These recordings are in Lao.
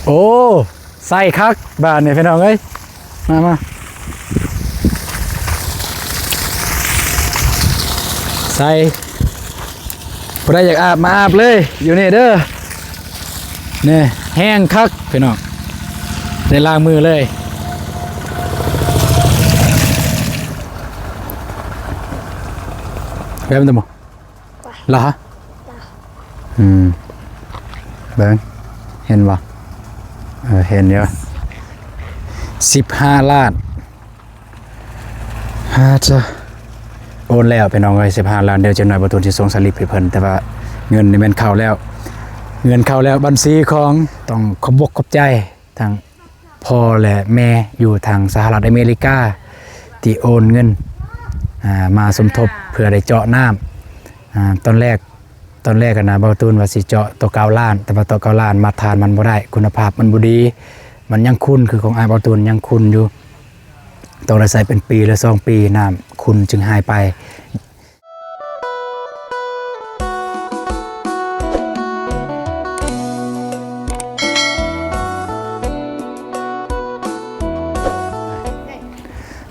ໂອ້ ໃສ່ຄັກບາດນີ້ພີ່ນ້ອງເອີຍ ມາ ມາ ໃສ່ ຜູ້ໃດຢາກອາບມາອາບເລີຍ ຢູ່ນີ້ເດີ ນີ້ແຮງຄັກພີ່ນ້ອງ ໄດ້ລ້າງມືເລີຍ ແບບນັ້ນບໍ່? ລະ ອືມ ເບິ່ງ ເຫັນບໍ່? ເອີ ເຫັນຢູ່ ສິບຫ້າລ້ານ ຫາຈະໂອນແລ້ວພີ່ນ້ອງເອີຍ ສິບຫ້າລ້ານ ດຽວຈັກໜ້ອຍບ່າວຕູນຊິສົ່ງສະລິບໃຫ້ເພິ່ນ ແຕ່ວ່າເງິນນີ້ແມ່ນເຂົ້າແລ້ວ ເງິນເຂົ້າແລ້ວ ບັນຊີຂອງ ຕ້ອງຂອບອົກຂອບໃຈ ທັງພໍ່ ແລະ ແມ່ ຢູ່ທາງສະຫະລັດອາເມລິກາ ທີ່ໂອນເງິນ ອ່າ ມາສົມທົບເພື່ອໄດ້ເຈາະນ້ຳ ອ່າ ຕອນແລກ ຕອນແລກຫັ້ນນະ ບ່າວຕູນວ່າຊິເຈາະໂຕເກົ້າລ້ານ ແຕ່ວ່າໂຕເກົ້າລ້ານມາດຖານມັນບໍ່ໄດ້ ຄຸນນະພາບມັນບໍ່ດີ ມັນຍັງຂຸ່ນ ຄືຂອງອ້າຍບ່າວຕູນຍັງຂຸ່ນຢູ່ ຕ້ອງໄດ້ໃຊ້ເປັນປີ ຫຼື ສອງປີ ນ້ຳຂຸ່ນຈຶ່ງຫາຍໄປ.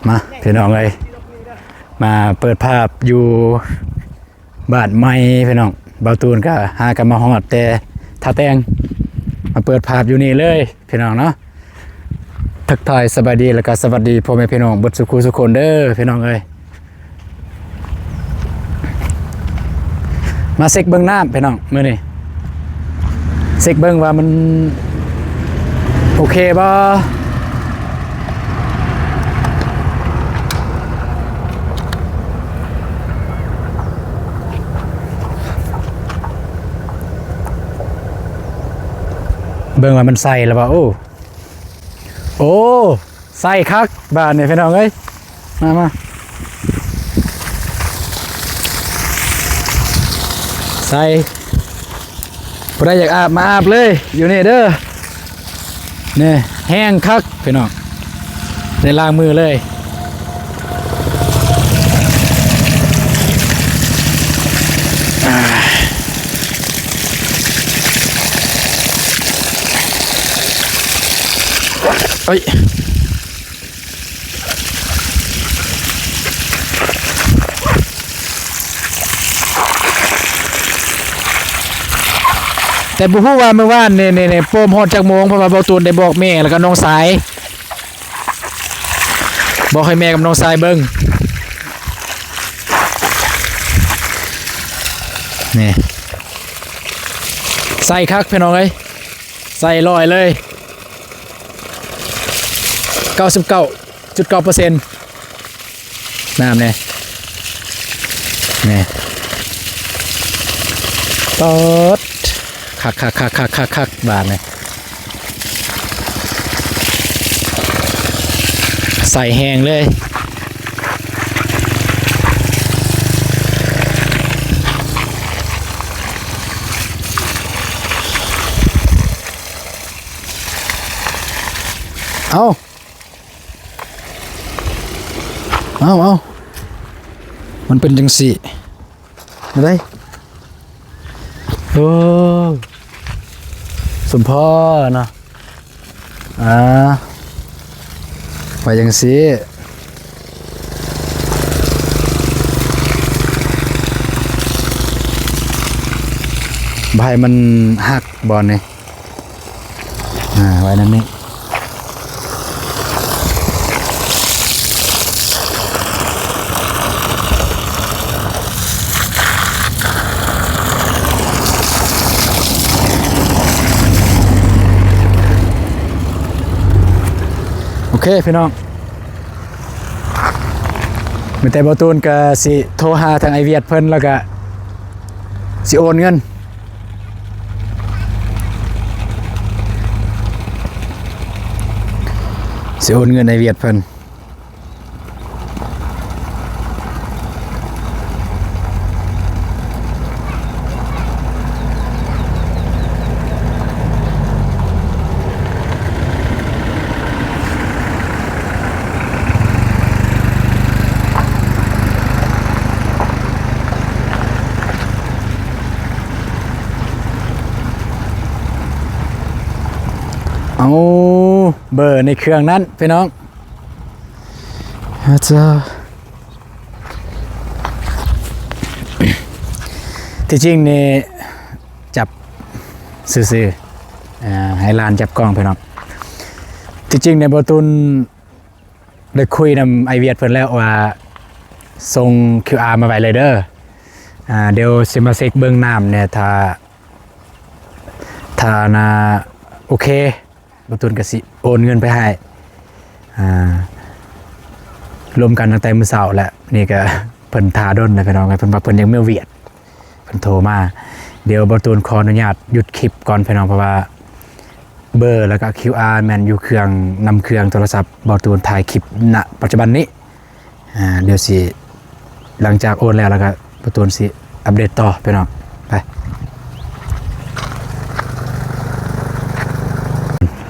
ມາ ພີ່ນ້ອງເອີຍ ມາເປີດພາບຢູ່ບ້ານໃໝ່ພີ່ນ້ອງ ບ່າວຕູນກະຫາກັນມາຮອດແຕ່ທ່າແຕ່ງ ມາເປີດພາບຢູ່ນີ້ເລີຍພີ່ນ້ອງເນາະ. ທັກທາຍສະບາຍດີ ແລ້ວກະສະຫວັດດີພໍ່ແມ່ພີ່ນ້ອງເບິດສູ່ຄູ່ສູ່ຄົນເດີພີ່ນ້ອງເອີຍ. ມາເຊັກເບິ່ງນ້ຳພີ່ນ້ອງ ມື້ນີ້ເຊັກເບິ່ງວ່າມັນໂອເຄບໍ່ ເບິ່ງວ່າມັນໃສ່ແລ້ວບໍ່. ໂອ້ ໂອ້ ໃສ່ຄັກບາດນີ້ພີ່ນ້ອງເອີຍ ມາ ມາ ໃສ່ ຜູ້ໃດຢາກອາບມາອາບເລີຍ ຢູ່ນີ້ເດີ ນີ້ແຮງຄັກພີ່ນ້ອງ ໄດ້ລ້າງມືເລີຍ. ເອີຍ ແຕ່ບໍ່ຮູ້ວ່າມື້ວານນີ້ ນີ້ ນີ້ ໂປ້ມຮອດຈັກໂມງ ເພາະວ່າບ່າວຕູນໄດ້ບອກແມ່ ແລ້ວກໍນ້ອງຊາຍ ບອກໃຫ້ແມ່ກັບນ້ອງຊາຍເບິ່ງ ນີ້ ໃສ່ຄັກພີ່ນ້ອງເອີຍ ໃສ່ຮ້ອຍເລີຍ ເກົ້າສິບເກົ້າຈຸດເກົ້າເປີເຊັນ ນ້ຳນີ້ ນີ້ ປາດ ຄັກໆໆໆໆ ບາດນີ້ ໃສ່ແຮງເລີຍ. ເອົ້າ ເອົ້າ ເອົ້າ ມັນເປັນຈັ່ງຊີ້ ເອົາໄດ້ ໂອ້ ສົມພໍເນາະ ອ່າ ໄປຈັ່ງຊີ້ ບໍ່ໃຫ້ມັນຫັກບ່ອນນີ້. ອ່າ ໄວ້ນັ້ນນີ້ ໂອເຄພີ່ນ້ອງ ມີແຕ່ບ່າວຕູນກະຊິໂທຫາທາງອ້າຍວຽດເພິ່ນ ແລ້ວກະຊິໂອນເງິນ ຊິໂອນເງິນໃຫ້ວຽດເພິ່ນ. ໂ ເອົາ ເບີໃນເຄື່ອງນັ້ນພີ່ນ້ອງ ອາ ເຈົ້າ ທີ່ຈິງນີ້ຈັບຊື່ໆ ອາ ໃຫ້ຫຼານຈັບກ້ອງພີ່ນ້ອງ. ທີ່ຈິງນີ້ ບໍ່ຕູນ ໄດ້ຄຸຍນຳອ້າຍວຽດເພິ່ນແລ້ວວ່າ ສົ່ງຄິວອາມາໄວ້ເລີຍເດີ ອາ ດຽວຊິມາເຊັກເບິ່ງນ້ຳແດ່ ຖ້າ ຖ້ານະ ໂອເຄ ບໍ່ຕູນກໍຊິໂອນເງິນໄປໃຫ້ ອາ ລົມກັນຕັ້ງແຕ່ມື້ເຊົ້າແລ້ວ ນີ້ກໍເພິ່ນຖ້າດົນແລ້ວພີ່ນ້ອງເອີຍ ເພິ່ນວ່າເພິ່ນຍັງເມືອຫວຽດ. ເພິ່ນໂທມາ ດຽວບໍ່ຕູນຂໍອະນຸຍາດຢຸດຄລິບກ່ອນພີ່ນ້ອງ ເພາະວ່າເບີ ແລ້ວກໍຄິວອາ ແມ່ນຢູ່ເຄື່ອງ ນຳເຄື່ອງໂທລະສັບ ບໍ່ຕູນຖ່າຍຄລິບ ນະ ປັດຈຸບັນນີ້ ອາ ດຽວຊິ ຫຼັງຈາກໂອນແລ້ວ ແລ້ວກໍບໍ່ຕູນຊິອັບເດດຕໍ່ພີ່ນ້ອງ ໄປ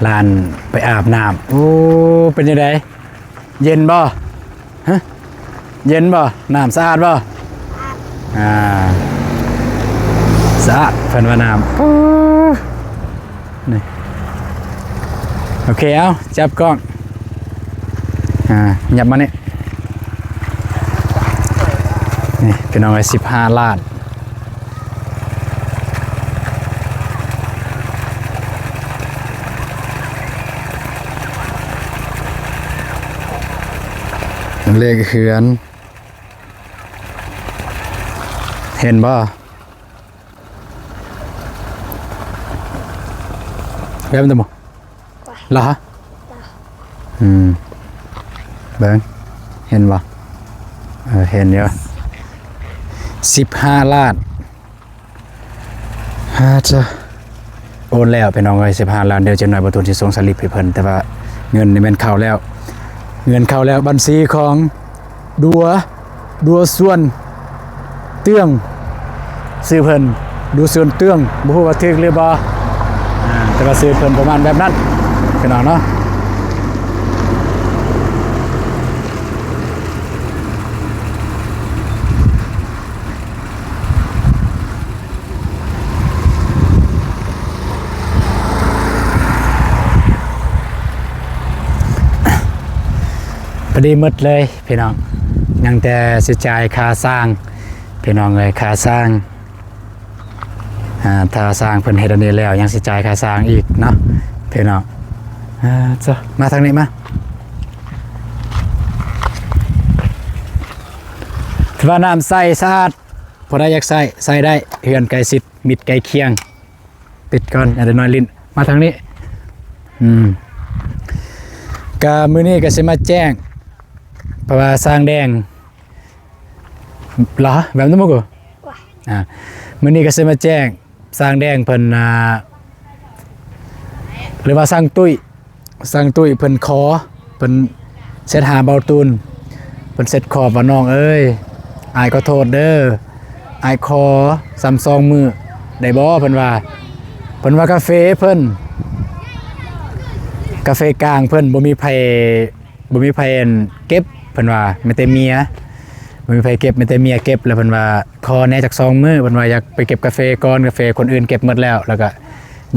ຫຼານໄປອາບນ້ຳ ໂອ້ ເປັນຈັ່ງໃດ? ເຢັນບໍ່? ຮະ? ເຢັນບໍ່? ນ້ຳສະອາດບໍ່? ອາ ສະອາດ ເພິ່ນວ່ານ້ຳ ໂອ້ ນີ້ ໂອເຄ ເອົາ ຈັບກ້ອງ ອາ ຫຍັບມານີ້ ນີ້ພີ່ນ້ອງເອີຍ ສິບຫ້າລ້ານ. ເລກເຮືອນ ເຫັນບໍ່? ແບບນັ້ນບໍ່? ລະ ອືມ ເບິ່ງ ເຫັນບໍ່? ເອີ ເຫັນຢູ່ ສິບຫ້າລ້ານ. ອາ ເຈົ້າ ໂອນແລ້ວພີ່ນ້ອງເອີຍ ສິບຫ້າລ້ານ. ດຽວຈັກໜ່ອຍບໍ່ຕູນຊິສົ່ງສະລິບໃຫ້ເພິ່ນ ແຕ່ວ່າເງິນນີ້ແມ່ນເຂົ້າແລ້ວ ເງິນເຂົ້າແລ້ວ ບັນຊີຂອງ ດັວ ດັວຊວນເຕື້ອງ ຊື່ເພິ່ນ ດູຊວນເຕື້ອງ ບໍ່ຮູ້ວ່າຖືກຫຼືບໍ່ ອາ ແຕ່ວ່າຊື່ເພິ່ນປະມານແບບນັ້ນ ພີ່ນ້ອງເນາະ. ພໍດີໝົດເລີຍພີ່ນ້ອງ ຍັງແຕ່ຊິຈ່າຍຄ່າສ້າງ ພີ່ນ້ອງເອີຍ ຄ່າສ້າງ ອາ ຖ້າຊ່າງເພິ່ນເຮັດອັນນີ້ແລ້ວ ຍັງຊິຈ່າຍຄ່າສ້າງອີກເນາະ ພີ່ນ້ອງ. ອາ ເຈົ້າ ມາທາງນີ້ມາ ຖືວ່ານ້ຳໃສສະອາດ ຜູ້ໃດຢາກໃຊ້ ໃຊ້ໄດ້ ເຮືອນໃກ້ຊິດ ມິດໃກ້ຄຽງ. ປິດກ່ອນ ອາດໜ້ອຍຫຼິ້ນ ມາທາງນີ້ ອືມ ກະມື້ນີ້ກະຊິມາແຈ້ງ ເພາະວ່າຊ່າງແດງ ລະ ແບບນັ້ນບໍ່ກູ ອາ ມື້ນີ້ກະຊິມາແຈ້ງ ຊ່າງແດງເພິ່ນ ອາ ຫຼືວ່າຊ່າງຕຸ້ຍ ຊ່າງຕຸ້ຍເພິ່ນຂໍ ເພິ່ນແຊັດຫາເບົາຕູນ ເພິ່ນແຊັດຂໍວ່າ ນ້ອງເອີຍ ອ້າຍຂໍໂທດເດີ ອ້າຍຂໍຊ້ຳສອງມື້ໄດ້ບໍ່ ເພິ່ນວ່າ ເພິ່ນວ່າກາເຟເພິ່ນ ກາເຟກາງເພິ່ນບໍ່ມີໃຜ ບໍ່ມີໃຜ ອັ່ນ ເກັບ ເພິ່ນວ່າ ມີແຕ່ເມຍ ບໍ່ມີໃຜເກັບ ມີແຕ່ເມຍເກັບ ແລ້ວເພິ່ນວ່າ ຂໍແດ່ຈັກສອງມື້ ເພິ່ນວ່າຢາກໄປເກັບກາເຟກ່ອນ ກາເຟຄົນອື່ນເກັບໝົດແລ້ວ ແລ້ວກະ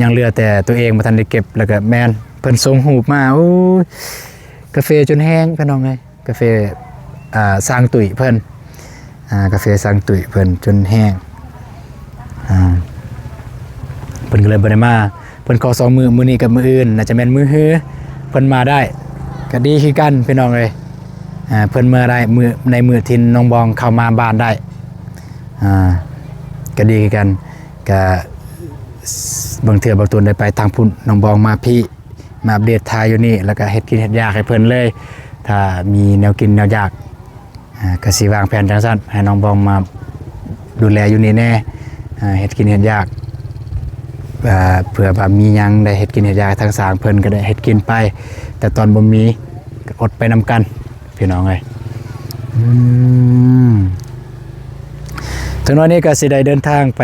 ຍັງເຫຼືອແຕ່ໂຕເອງບໍ່ທັນໄດ້ເກັບ ແລ້ວກະແມ່ນເພິ່ນສົ່ງຮູບມາ ໂອ້ຍ ກາເຟຈົນແຫ້ງ ພີ່ນ້ອງເອີຍ ກາເຟ ອ່າ ຊ່າງຕຸ້ຍເພິ່ນ ອ່າ ກາເຟຊ່າງຕຸ້ຍເພິ່ນຈົນແຫ້ງ ອ່າ ເພິ່ນກະເລີຍບໍ່ໄດ້ມາ ເພິ່ນຂໍສອງມື້ ມື້ນີ້ກັບມື້ອື່ນ ໜ້າຈະແມ່ນມື້ຮື ເພິ່ນມາໄດ້ ກະດີຄືກັນ ພີ່ນ້ອງເອີຍ ອ່າ ເພິ່ນມາໄດ້ມື້ ໃນມື້ທີ່ນ້ອງບອງເຂົ້າມາບ້ານໄດ້ ອ່າ ກະດີຄືກັນ ກະບາງເທື່ອເບົາຕູນໄດ້ໄປທາງພຸ້ນ ນ້ອງບອງມາພີ້ ມາອັບເດດຖ່າຍຢູ່ນີ້ ແລ້ວກະເຮັດກິນເຮັດຢາກໃຫ້ເພິ່ນເລີຍ ຖ້າມີແນວກິນແນວຢາກ ອ່າ ກະຊິວາງແຜນຈັ່ງຊັ້ນ ໃຫ້ນ້ອງບອງມາດູແລຢູ່ນີ້ແດ່ ອ່າ ເຮັດກິນເຮັດຢາກ ອ່າ ເພື່ອວ່າມີຫຍັງໄດ້ເຮັດກິນເຮັດຢາກ ທາງຊ່າງເພິ່ນກະໄດ້ເຮັດກິນໄປ ແຕ່ຕອນບໍ່ມີກະອົດໄປນຳກັນ ພີ່ນ້ອງເອີຍ ອືມ ຈັກໜ້ອຍນີ້ກະຊິໄດ້ເດີນທາງໄປ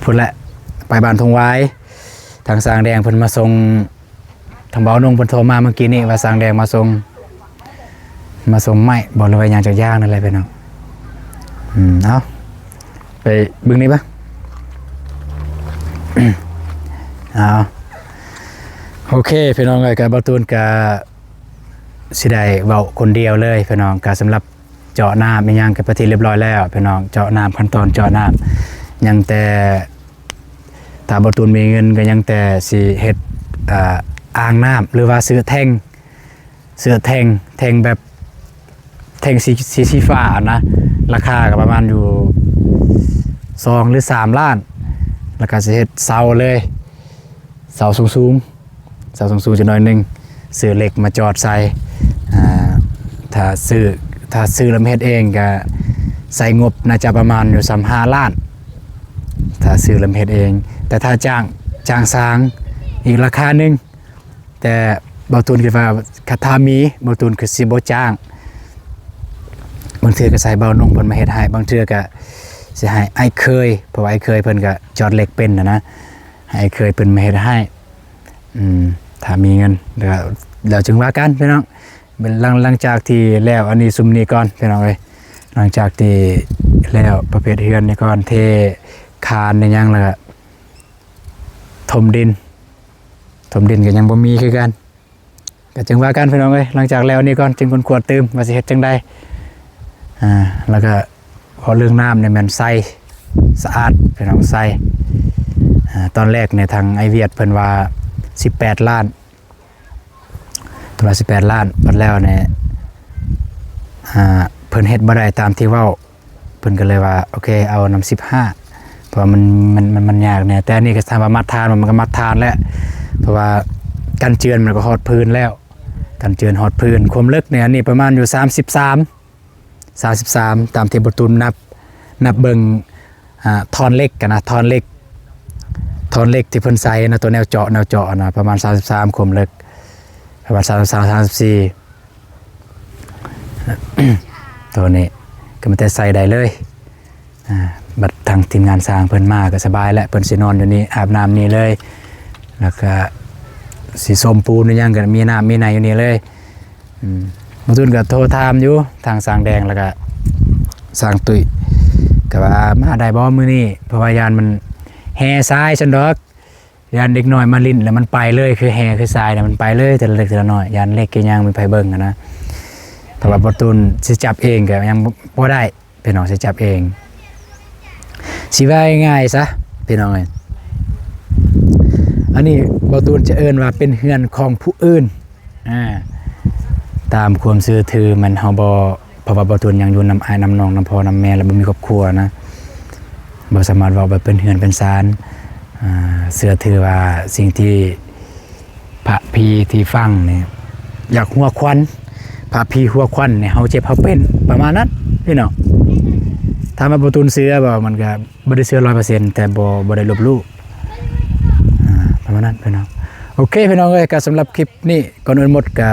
ພຸ້ນແຫຼະ ໄປບ້ານທົ່ງຫວາຍ ທາງຊ່າງແດງເພິ່ນມາສົ່ງ ທາງເບົານົງເພິ່ນໂທມາເມື່ອກີ້ນີ້ວ່າຊ່າງແດງມາສົ່ງ ມາສົ່ງໄມ້ບໍ ຫຼືວ່າຫຍັງຈັກຢ່າງນັ້ນແຫຼະພີ່ນ້ອງ ອືມ ເອົາ ໄປເບິ່ງນີ້ປະ ອືມ ເອົາ ໂອເຄ ພີ່ນ້ອງເອີຍ ກະບ່າວຕູນກະຊິໄດ້ເວົ້າຄົນດຽວເລີຍພີ່ນ້ອງ. ກະສຳລັບເຈາະນ້ຳອີ່ຫຍັງກະເປັນທີ່ຮຽບຮ້ອຍແລ້ວພີ່ນ້ອງ. ເຈາະນ້ຳ ຂັ້ນຕອນເຈາະນ້ຳ ຍັງແຕ່ ຖ້າບ່າວຕູນມີເງິນກະຍັງແຕ່ຊິເຮັດ ອ່າ ອ່າງນ້ຳ ຫຼືວ່າຊື້ແທັງ ເສື້ອແທັງ ແທັງແບບ ແທັງສີ ສີ ສີຟ້າຫັ້ນນະ ລາຄາກໍປະມານຢູ່ສອງ ຫຼື ສາມລ້ານ ແລ້ວກໍຊິເຮັດເສົາເລີຍ ເສົາສູງໆ ເສົາສູງໆຈັກໜ້ອຍໜຶ່ງ ຊື້ເຫຼັກມາຈອດໃສ່. ອ່າ ຖ້າຊື້ ຖ້າຊື້ແລ້ວມາເຮັດເອງກໍໃຊ້ງົບໜ້າຈະປະມານຢູ່ສ່ຳຫ້າລ້ານ ຖ້າຊື້ແລ້ວມາເຮັດເອງ. ແຕ່ຖ້າຈ້າງ ຈ້າງຊ່າງອີກລາຄາໜຶ່ງ. ແຕ່ບ່າວຕູນຄິດວ່າ ຖ້າມີ ບ່າວຕູນຄືຊິບໍ່ຈ້າງ. ບາງເທື່ອກໍໃຊ້ບ່າວນົງເພິ່ນມາເຮັດໃຫ້ ບາງເທື່ອກໍຊິໃຫ້ອ້າຍເຂີຍ ເພາະວ່າອ້າຍເຂີຍເພິ່ນກໍຈອດເຫຼັກເປັນຫັ້ນນະ ໃຫ້ອ້າຍເຂີຍເພິ່ນມາເຮັດໃຫ້. ອືມ ຖ້າມີເງິນ ແລ້ວ ແລ້ວຈຶ່ງວ່າກັນພີ່ນ້ອງ. ຫຼັງ ຫຼັງຈາກທີ່ແລ້ວອັນນີ້ຊຸມນີ້ກ່ອນພີ່ນ້ອງເອີຍ ຫຼັງຈາກທີ່ແລ້ວປະເພດເຮືອນນີ້ກ່ອນ ເທຄານນີ້ຫຍັງ ແລ້ວກໍຖົມດິນ ຖົມດິນກໍຍັງບໍ່ມີຄືກັນ. ກໍຈຶ່ງວ່າກັນພີ່ນ້ອງເອີຍ ຫຼັງຈາກແລ້ວນີ້ກ່ອນຈຶ່ງຄົ້ນຄວ້າຕື່ມວ່າຊິເຮັດຈັ່ງໃດ. ອ່າ ແລ້ວກໍເວົ້າເລື່ອງນ້ຳນີ້ແມ່ນໃສ ສະອາດພີ່ນ້ອງ ໃສ. ອ່າ ຕອນແລກນີ້ທາງອ້າຍຫວຽດເພິ່ນວ່າສິບແປດລ້ານ ເພິ່ນວ່າສິບແປດລ້ານ ບັດແລ້ວນີ້ ອ່າ ເພິ່ນເຮັດບໍ່ໄດ້ຕາມທີ່ເວົ້າ ເພິ່ນກໍເລີຍວ່າ ໂອເຄ ເອົານຳສິບຫ້າ ເພາະວ່າມັນ ມັນ ມັນ ມັນຍາກແດ່. ແຕ່ອັນນີ້ກໍຖາມວ່າມາດຖານບໍ່ ມັນກໍມາດຖານແຫຼະ ເພາະວ່າກັນເຈື່ອນມັນກໍຮອດພື້ນແລ້ວ ກັນເຈື່ອນຮອດພື້ນ. ຄວາມເລິກນີ້ ອັນນີ້ປະມານຢູ່ສາມສິບສາມ ສາມສິບສາມ ຕາມທີ່ບ່າວຕູນນັບ ນັບເບິ່ງ ອ່າ ທ່ອນເຫຼັກຫັ້ນນະ ທ່ອນເຫຼັກ ທ່ອນເຫຼັກທີ່ເພິ່ນໃສ່ນະ ຕົວແນວເຈາະ ແນວເຈາະນະ ປະມານສາມສິບສາມ ຄວາມເລິກ ປະມານສາມສິບສາມ ສາມສິບສີ່ ຕົວນີ້ກໍມີແຕ່ໃສ່ໄດ້ເລີຍ. ອ່າ ບັດທາງທີມງານຊ່າງເພິ່ນມາກໍສະບາຍແຫຼະ ເພິ່ນຊິນອນຢູ່ນີ້ ອາບນ້ຳນີ້ເລີຍ ແລ້ວກໍຊິສົມປູນອີ່ຫຍັງກໍມີນ້ຳມີໃນຢູ່ນີ້ເລີຍ. ອືມ ບ່າວຕູນກໍໂທຖາມຢູ່ທາງຊ່າງແດງ ແລ້ວກໍຊ່າງຕຸ້ຍ ກໍວ່າມາໄດ້ບໍ່ມື້ນີ້ ເພາະວ່າຢ້ານມັນແຫ່ຊາຍຊັ້ນດອກ. ຢ້ານເດັກນ້ອຍມາຫຼິ້ນແລ້ວມັນໄປເລີຍ ຄືແຫ່ຄືຊາຍນະ ມັນໄປເລີຍ ແຕ່ລະເລັກແຕ່ລະນ້ອຍ ຢ້ານເລັກກໍຍັງມີໃຜເບິ່ງຫັ້ນນະ. ເພາະວ່າບ່າວຕູນຊິຈັບເອງກໍຍັງບໍ່ ບໍ່ໄດ້ ພີ່ນ້ອງ ຊິຈັບເອງ ຊິວ່າງ່າຍໆຊະ ພີ່ນ້ອງເອີຍ. ອັນນີ້ບ່າວຕູນຈະເອີ້ນວ່າເປັນເຮືອນຂອງຜູ້ອື່ນ ອ່າ ຕາມຄວາມເຊື່ອຖືມັນ ເຮົາບໍ່ ເພາະວ່າບ່າວຕູນຍັງຢູ່ນຳອ້າຍນຳນ້ອງນຳພໍ່ນຳແມ່ ແລະ ບໍ່ມີຄອບຄົວນະ ບໍ່ສາມາດເວົ້າວ່າເປັນເຮືອນເປັນຊານ. ອ່າ ເຊື່ອຖືວ່າສິ່ງທີ່ພະຜີທີ່ຟັງນີ້ຢາກຫົວຄວັນ ພະຜີຫົວຄວັນນີ້ ເຮົາເຈັບເຮົາເປັນ ປະມານນັ້ນພີ່ນ້ອງ. ຖາມວ່າບ່າວຕູນເຊື່ອບໍ່ ມັນກໍບໍ່ໄດ້ເຊື່ອຮ້ອຍເປີເຊັນ ແຕ່ບໍ່ ບໍ່ໄດ້ລົບຫຼູ່ ອ່າ ປະມານນັ້ນພີ່ນ້ອງ. ໂອເຄ ພີ່ນ້ອງເອີຍ ກໍສຳລັບຄລິບນີ້ ກ່ອນອື່ນໝົດກໍ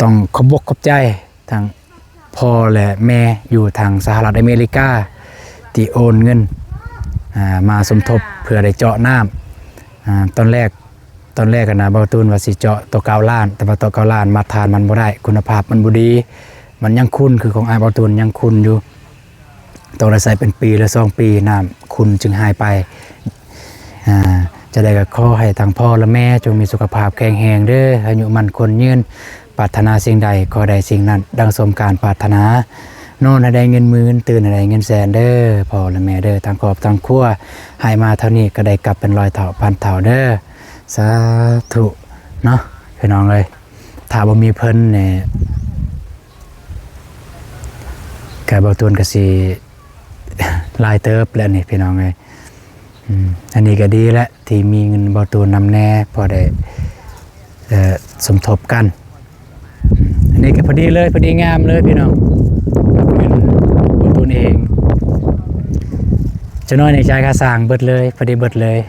ຕ້ອງຂອບອົກຂອບໃຈທາງພໍ່ ແລະ ແມ່ຢູ່ທາງສະຫະລັດອາເມລິກາ ທີ່ໂອນເງິນ ອ່າ ມາສົມທົບເພື່ອໄດ້ເຈາະນ້ຳ. ອ່າ ຕອນແລກ ຕອນແລກຫັ້ນນະ ບ່າວຕູນວ່າຊິເຈາະໂຕເກົ້າລ້ານ ແຕ່ວ່າໂຕເກົ້າລ້ານມາດຖານມັນບໍ່ໄດ້ ຄຸນນະພາບມັນບໍ່ດີ ມັນຍັງຂຸ່ນ ຄືຂອງອ້າຍບ່າວຕູນຍັງຂຸ່ນຢູ່. ຕ້ອງໄດ້ໃຊ້ເປັນປີ ຫຼື ສອງປີ ນ້ຳຂຸ່ນຈຶ່ງຫາຍໄປ. ອ່າ ຈັ່ງໃດກໍຂໍໃຫ້ທັງພໍ່ ແລະ ແມ່ຈົ່ງມີສຸຂະພາບແຂງແຮງເດີ້ ອາຍຸໝັ້ນຂວັນຍືນ ປາດຖະໜາສິ່ງໃດຂໍໄດ້ສິ່ງນັ້ນ ດັ່ງສົມການປາດຖະໜາ. ນອນໃຫ້ໄດ້ເງິນໝື່ນ ຕື່ນໃຫ້ໄດ້ເງິນແສນເດີ້ ພໍ່ ແລະ ແມ່ເດີ້ ທັງຄອບທັງຄົວ. ໃຫ້ມາເທົ່ານີ້ກໍໄດ້ກັບເປັນຮ້ອຍເທົ່າພັນເທົ່າເດີ້ ສາທຸເນາະ ພີ່ນ້ອງເອີຍ. ຖ້າບໍ່ມີເພິ່ນນີ້ ກະບ່າວຕູນກະຊິຫຼາຍເຕີບແຫຼະນີ້ ພີ່ນ້ອງເອີຍ. ອືມ ອັນນີ້ກະດີແຫຼະ ທີ່ມີເງິນບ່າວຕູນນຳແດ່ ພໍໄດ້ ເອີ ສົມທົບກັນ. ອືມ ອັນນີ້ກະພໍດີເລີຍ ພໍດີງາມເລີຍ ພີ່ນ້ອງ ກັບເງິນບ່າວຕູນເອງ. ຈັກໜ້ອຍນີ້ຈ່າຍຄ່າສ້າງເບິດເລີຍ ພໍດີເບິດເລີຍ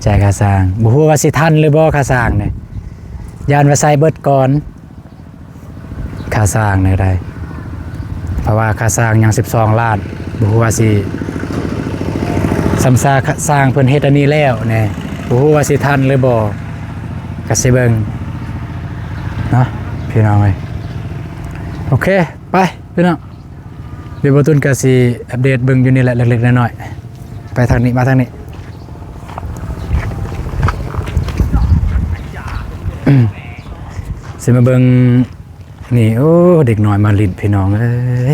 ຈ່າຍຄ່າສ້າງ. ບໍ່ຮູ້ວ່າຊິທັນຫຼືບໍ່ຄ່າສ້າງນີ້ ຢ້ານວ່າໃຊ້ເບິດກ່ອນ ຄ່າສ້າງນີ້ໄດ້ ເພາະວ່າຄ່າສ້າງຍັງສິບສອງລ້ານ ບໍ່ຮູ້ວ່າຊິ ສຳຊາ ສ້າງເພິ່ນເຮັດອັນນີ້ແລ້ວແນ່ ບໍ່ຮູ້ວ່າຊິທັນຫຼືບໍ່ ກະຊິເບິ່ງເນາະ ພີ່ນ້ອງເອີຍ. ໂອເຄ ໄປ ພີ່ນ້ອງ ດຽວບ່າວຕູນກະຊິອັບເດດເບິ່ງຢູ່ນີ້ແຫຼະ ເລັກໆນ້ອຍໆ. ໄປທາງນີ້ ມາທາງນີ້ ຊິມາເບິ່ງນີ້. ໂອ້ ເດັກນ້ອຍມາຫຼິ້ນ ພີ່ນ້ອງເອີ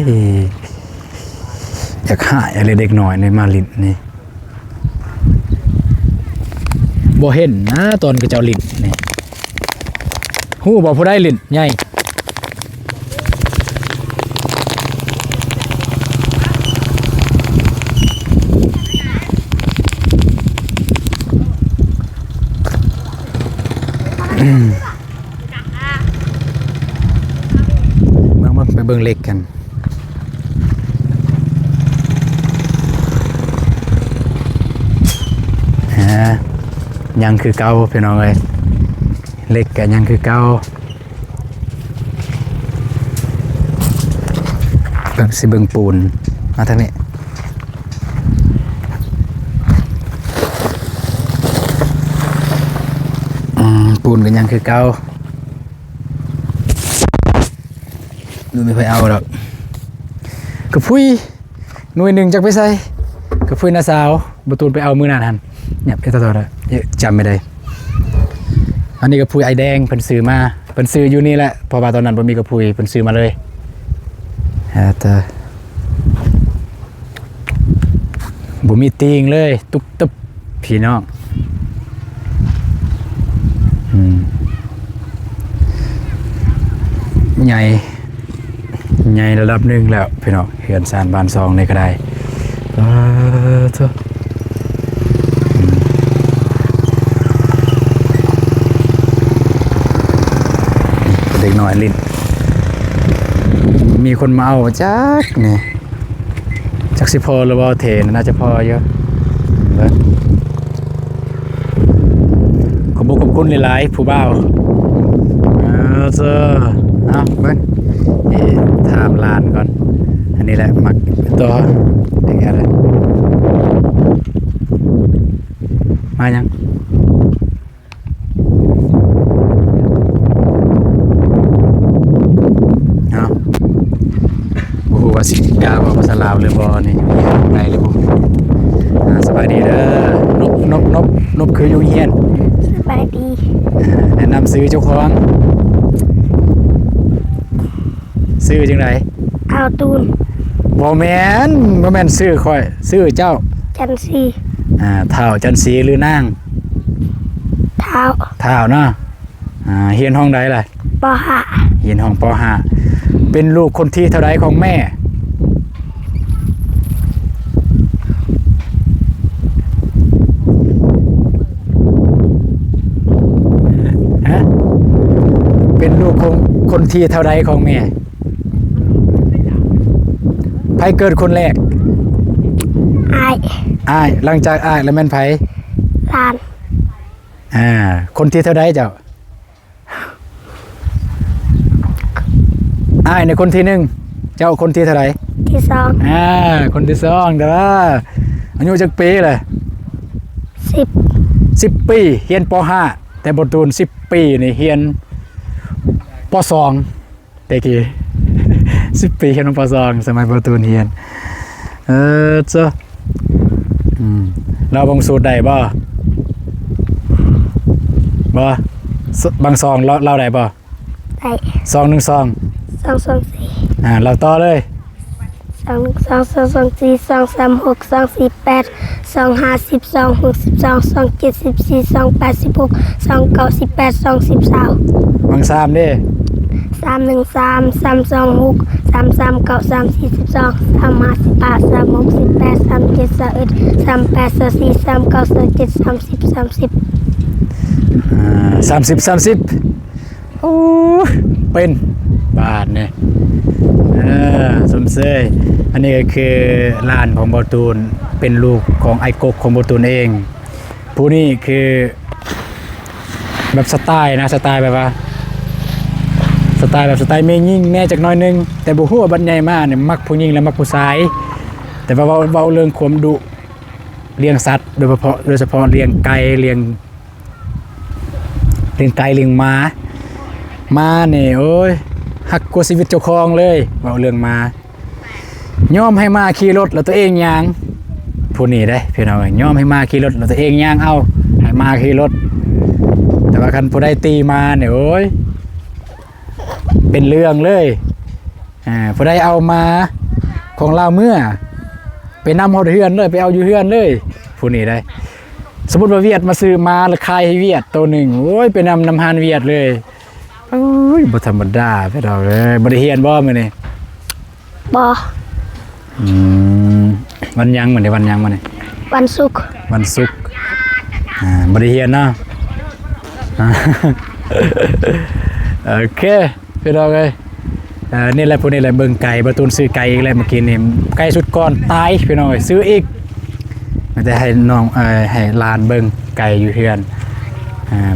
ຍ, ຢາກຮ້າຍເລີຍເດັກນ້ອຍນີ້ມາຫຼິ້ນນີ້. ບໍ່ເຫັນນະຕອນເຂົາເຈົ້າຫຼິ້ນນີ້. ຮູ້ບໍ່ຜູ້ໃດຫຼິ້ນໃຫຍ່? ເບິ່ງໆ ໄປເບິ່ງເຫຼັກກັນ. ອາ ຍັງຄືເກົ່າ ພີ່ນ້ອງເອີຍ, ເຫຼັກກໍຍັງຄືເກົ່າ. ເບິ່ງ ຊິເບິ່ງປູນ ມາທາງນີ້. ອືມ ປູນກໍຍັງຄືເກົ່າ. ບໍ່ມີໃຜເອົາດອກ. ກະພຸ້ຍໜ່ວຍໜຶ່ງຈັກໄປໃສ? ກະພຸ້ຍນ້າສາວບໍ່ຕູນໄປເອົາມື້ນັ້ນຫັ້ນ. ຫຍັບເຮັດຕໍ່ໆ ເອີ ຈຳໄມ່ໄດ້. ອັນນີ້ກະພຸ້ຍອ້າຍແດງເພິ່ນຊື້ມາ, ເພິ່ນຊື້ຢູ່ນີ້ແຫຼະ ເພາະວ່າຕອນນັ້ນບໍ່ມີກະພຸ້ຍ ເພິ່ນຊື້ມາເລີຍ. ອາ ແຕ່ບໍ່ມີຕີງເລີຍ ຕຸບຕຶບ. ພີ່ນ້ອງ ອືມ ໃຫຍ່ ໃຫຍ່ລະດັບໜຶ່ງແລ້ວພີ່ນ້ອງ, ເຮືອນຊານບ້ານຊ່ອງນີ້ກໍໄດ້. ປາໂທ້ ອືມ ເດັກນ້ອຍຫຼິ້ນ ມີຄົນມາເອົາຈັກນີ້. ຈັກຊິພໍຫຼືບໍ່ເທນະ ໜ້າຈະພໍຢູ່. ເບິ່ງ ຂອບຄຸນ ຂອບຄຸນຫຼາຍໆ ຜູ້ບ່າວ. ເອີ ເຈົ້າ ເອົາເບິ່ງ ເອີ ຖາມຫຼານກ່ອນ. ອັນນີ້ແຫຼະ ມັກຕໍ່ ເດັກແອດ ມາຫຍັງ? ເອົາ ບໍ່ຮູ້ວ່າຊິກ້າເວົ້າພາສາລາວຫຼືບໍ່ນີ້ ໄດ້ຫຼືບໍ່? ອາ ສະບາຍດີເດີ ນົບ ນົບ ນົບ ນົບ ຄືຢູ່ໂຮງຮຽນ. ສະບາຍດີ. ອາ ແນະນຳຊື່ເຈົ້າຂອງ. ຊື່ຈັ່ງໃດ? ທ້າວຕູນ. ບໍ່ແມ່ນ ບໍ່ແມ່ນຊື່ຂ້ອຍ, ຊື່ເຈົ້າ. ຈັນສີ. ອາ ທ້າວຈັນສີ ຫຼືນາງ? ທ້າວ. ທ້າວເນາະ. ອາ ຮຽນຫ້ອງໃດລະ? ປໍຫ້າ. ຮຽນຫ້ອງປໍຫ້າ. ເປັນລູກຄົນທີເທົ່າໃດຂອງແມ່? ຮະ? ເປັນລູກຄົນ ຄົນທີເທົ່າໃດຂອງແມ່? ໃຜເກີດຄົນແລກ? ອ້າຍ. ອ້າຍ. ຫຼັງຈາກອ້າຍແລ້ວແມ່ນໃຜ? ຫຼານ. ອາ ຄົນທີເທົ່າໃດເຈົ້າ? ອ້າຍໃນຄົນທີໜຶ່ງ, ເຈົ້າຄົນທີເທົ່າໃດ? ທີສອງ. ອາ ຄົນທີສອງເດີ້. ອາຍຸຈັກປີລະ? ສິບ. ສິບປີ ຮຽນປໍຫ້າ, ແຕ່ບໍ່ຕູນສິບປີນີ້ຮຽນປໍສອງ. ແຕ່ກີ້ ສິບປີຮຽນ ປ.ສອງ ສະໄໝບໍ່ຕູນຮຽນ. ເອີ ເຈົ້າ ອືມ ລາວເບິ່ງສູດໄດ້ບໍ່? ບໍ່ ບາງຊ່ອງລາວ ລາວໄດ້ບໍ່? ໄດ້ ສອງໜຶ່ງສອງ ສອງສອງສີ່ ອາ ລາວຕໍ່ເລີຍ. ສອງໜຶ່ງສອງ ສອງສອງສີ່ ສອງສາມຫົກ ສອງສີ່ແປດ ສອງຫ້າສິບ ສອງຫົກສິບສອງ ສອງເຈັດສິບສີ່ ສອງແປດສິບຫົກ ສອງເກົ້າສິບແປດ ສອງສິບຊາວ. ບາງສາມເດ້? ສາມໜຶ່ງສາມ ສາມສອງຫົກ ສາມສາມເກົ້າ ສາມສີ່ສິບສອງ ສາມຫ້າສິບຫ້າ ສາມຫົກສິບແປດ ສາມເຈັດຊາວເອັດ ສາມແປດຊາວສີ່ ສາມເກົ້າຊາວເຈັດ ສາມສິບ ສາມສິບ ອາ ສາມສິບ ສາມສິບ. ໂອ້ ເປັນບາດນີ້ ເອີ ຊົມເຊີຍ. ອັນນີ້ກໍຄືຫຼານຂອງບໍ່ຕູນ ເປັນລູກຂອງອ້າຍກົກຂອງບໍ່ຕູນເອງ. ຜູ້ນີ້ຄືແບບສະໄຕນະ ສະໄຕແບບວ່າ ສະໄຕແບບ ສະໄຕແມ່ຍິງແດ່ຈັກໜ້ອຍໜຶ່ງ, ແຕ່ບໍ່ຮູ້ວ່າບັດໃຫຍ່ມານີ້ມັກຜູ້ຍິງ ຫຼື ມັກຜູ້ຊາຍ. ແຕ່ວ່າເວົ້າ ເວົ້າເລື່ອງຄວາມດຸ ລ້ຽງສັດ ໂດຍສະເພາະ ໂດຍສະເພາະລ້ຽງໄກ່ ລ້ຽງ ລ້ຽງໄກ່ລ້ຽງໝາ. ໝານີ້ ໂອ້ຍ ຮັກກວ່າຊີວິດເຈົ້າຂອງເລີຍ ເວົ້າເລື່ອງໝາ. ຍອມໃຫ້ໝາຂີ່ລົດ ແລ້ວຕົວເອງຍ່າງ. ຜູ້ນີ້ເດ້ພີ່ນ້ອງເອີຍ ຍອມໃຫ້ໝາຂີ່ລົດ ແລ້ວຕົວເອງຍ່າງເອົາ ໃຫ້ໝາຂີ່ລົດ. ແຕ່ວ່າຄັນຜູ້ໃດຕີໝານີ້ ໂອ້ຍ ເປັນເລື່ອງເລີຍ. ອ່າ ຜູ້ໃດເອົາໝາຂອງລາວເມືອ ໄປນຳຮອດເຮືອນເລີຍ ໄປເອົາຢູ່ເຮືອນເລີຍ ຜູ້ນີ້ໄດ໋. ສົມມຸດວ່າຫວຽດມາຊື້ໝາ ແລ້ວຂາຍໃຫ້ຫວຽດໂຕໜຶ່ງ ໂອ້ຍ ໄປນຳ ນຳຮ້ານຫວຽດເລີຍ. ໂອ້ຍ ບໍ່ທຳມະດາພີ່ນ້ອງເອີຍ. ບໍ່ໄດ້ຮຽນບໍ່ມື້ນີ້? ບໍ່. ອືມ ວັນຫຍັງມື້ນີ້? ວັນຫຍັງມື້ນີ້? ວັນສຸກ. ວັນສຸກ. ອ່າ ບໍ່ໄດ້ຮຽນເນາະ. ໂອເຄ ພີ່ນ້ອງເອີຍ. ເອີ ນີ້ແຫຼະ ພວກນີ້ແຫຼະ ເບິ່ງໄກ່ ບ່າວຕູນຊື້ໄກ່ອີກແລ້ວ ເມື່ອກີ້ນີ້ໄກ່ຊຸດກ່ອນຕາຍ ພີ່ນ້ອງເອີຍ. ຊື້ອີກ ມີແຕ່ໃຫ້ນ້ອງ ເອີ ໃຫ້ຫຼານເບິ່ງໄກ່ຢູ່ເຮືອນ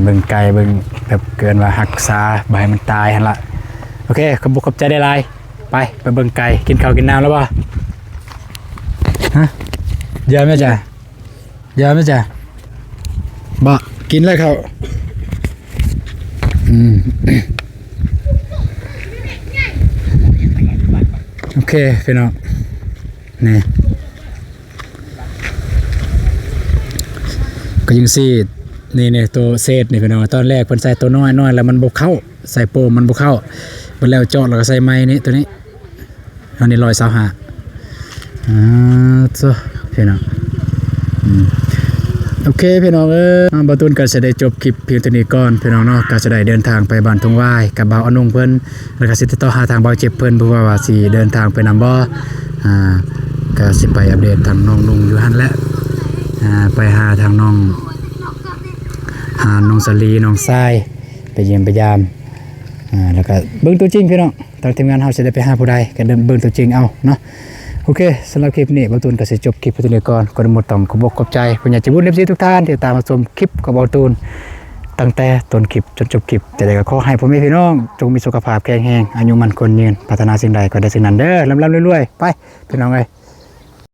ເບິ່ງໄກ່ ເບິ່ງແບບ ເອີ້ນວ່າຮັກສາບໍ່ໃຫ້ມັນຕາຍຫັ້ນລະ. ໂອເຄ ຂອບອົກຂອບໃຈຫຼາຍໆ. ໄປ ໄປເບິ່ງໄກ່. ກິນເຂົ້າກິນນ້ຳແລ້ວບໍ່? ຮະ? ຢາແມ່ນຈ້າ ຢາແມ່ນຈ້າ. ບໍ່ ກິນແລ້ວເຂົ້າ. ອືມ ໂອເຄ ພີ່ນ້ອງ ນີ້ ກໍຍັງຊິ ນີ້ ນີ້ ໂຕເສດນີ້ ພີ່ນ້ອງ. ຕອນແລກເພິ່ນໃສ່ໂຕນ້ອຍໆ ແລ້ວມັນບໍ່ເຂົ້າ ໃສ່ໂປ້ມັນບໍ່ເຂົ້າ ບັດແລ້ວເຈາະແລ້ວກໍໃສ່ໃໝ່ນີ້ ໂຕນີ້ ອັນນີ້ຮ້ອຍຊາວຫ້າ. ອ່າ ໂທ້ ພີ່ນ້ອງ ອືມ ໂອເຄ ພີ່ນ້ອງເອີຍ ບ່າວຕູນກໍຊິໄດ້ຈົບຄລິບພຽງເທົ່ານີ້ກ່ອນ ພີ່ນ້ອງເນາະ. ກໍຊິໄດ້ເດີນທາງໄປບ້ານທົ່ງຫວາຍກັບບ່າວອານຸງເພິ່ນ ແລ້ວກໍຊິຕິດຕໍ່ຫາທາງບ່າວເຈັບເພິ່ນ ເພື່ອວ່າຊິເດີນທາງໄປນຳບໍ່ ອ່າ ກໍຊິໄປອັບເດດທາງນ້ອງນຸ່ງຢູ່ຫັ້ນແຫຼະ ອ່າ ໄປຫາທາງນ້ອງ ຫານ້ອງສາລີ ນ້ອງຊາຍ ໄປຢ້ຽມໄປຢາມ ອ່າ ແລ້ວກໍເບິ່ງຕົວຈິງ ພີ່ນ້ອງ. ທາງທີມງານເຮົາຊິໄດ້ໄປຫາຜູ້ໃດ ກໍເບິ່ງຕົວຈິງເອົາເນາະ. ໂອເຄ ສຳລັບຄລິບນີ້ ບ່າວຕູນກໍຊິຈົບຄລິບໄວ້ເທົ່ານີ້ກ່ອນ. ກໍໄດ້ໝົດຕ້ອງຂໍຂອບອົກຂອບໃຈຜູ້ໃຫຍ່ໃຈບຸນ ເອັຟຊີ ທຸກທ່ານ ທີ່ຕາມມາຊົມຄລິບຂອງບ່າວຕູນ ຕັ້ງແຕ່ຕົ້ນຄລິບຈົນຈົບຄລິບ. ຈັ່ງໃດກໍຂໍໃຫ້ພໍ່ແມ່ພີ່ນ້ອງຈົ່ງມີສຸຂະພາບແຂງແຮງ ອາຍຸໝັ້ນຂວັນຍືນ ປາດຖະໜາສິ່ງໃດກໍໄດ້ສິ່ງນັ້ນເດີ້ ລ່ຳໆລວຍໆ ໄປ ພີ່ນ້ອງເອີຍ.